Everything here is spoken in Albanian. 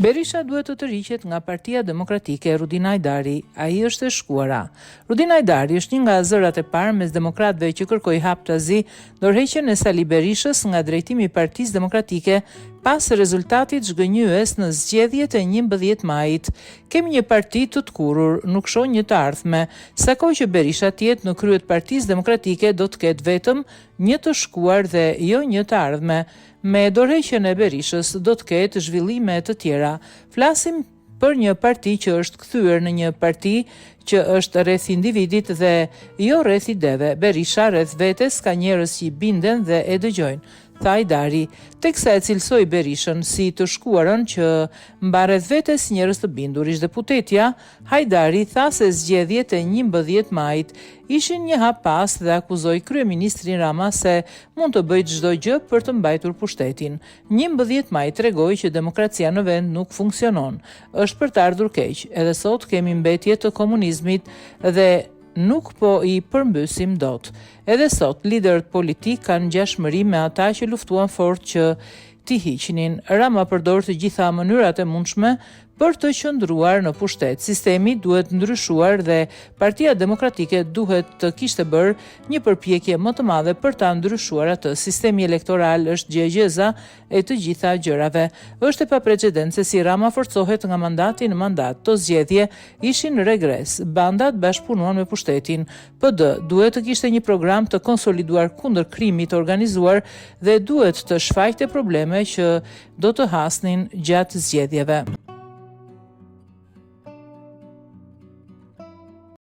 Berisha duhet të tërhiqet nga Partia Demokratike, Rudina Hajdari, ai është e shkuara. Rudina Hajdari është një nga zërat e parë mes demokratëve që kërkoi haptazi dorëheqjen e Sali Berishës nga drejtimi i Partisë Demokratike pas rezultatit zhgënjyes në zgjedhjet e 11 majit. Kemi një parti të tkurrur, nuk shoh një të ardhme. Sa kohë që Berisha të jetë në krye të Partisë Demokratike do të ketë vetëm një të shkuar dhe jo një të ardhme. Me dorëheqjen e Berishës do të ketë zhvillime të tjera. Flasim për një parti që është kthyer në një parti që është rreth individit dhe jo rreth ideve. Berisha rreth vetes ka njerëz që i binden dhe e dëgjojnë, tha Hajdari, teksa e cilësoi Berishën si të shkuarën që mban rreth vetes njerëz të bindur. Ish-deputetja Hajdari tha se zgjedhjet e 11 majit ishin një hap pas dhe akuzoi kryeministrin Rama se mund të bëjë çdo gjë për të mbajtur pushtetin. 11 maj tregoi që demokracia në vend nuk funksionon. Është për të ardhur keq. Edhe sot kemi mbetje të komunizmit dhe nuk po i përmbysim dot. Edhe sot liderët politikë kanë ngjashmëri me ata që luftuan fort që t'i hiqnin. Rama përdor të gjitha mënyrat e mundshme për të qëndruar në pushtet. Sistemi duhet ndryshuar dhe Partia Demokratike duhet të kishte bërë një përpjekje më të madhe për ta ndryshuar atë. Sistemi elektoral është gjëegjëza e të gjitha gjërave. Është e paprecedentë se si Rama forcohet nga mandati në mandat. Këto zgjedhje ishin regres. Bandat bashkëpunuan me pushtetin. PD duhet të kishte një program të konsoliduar kundër krimit të organizuar dhe duhet të shfaqte probleme që do të hasnin gjatë zgjedhjeve.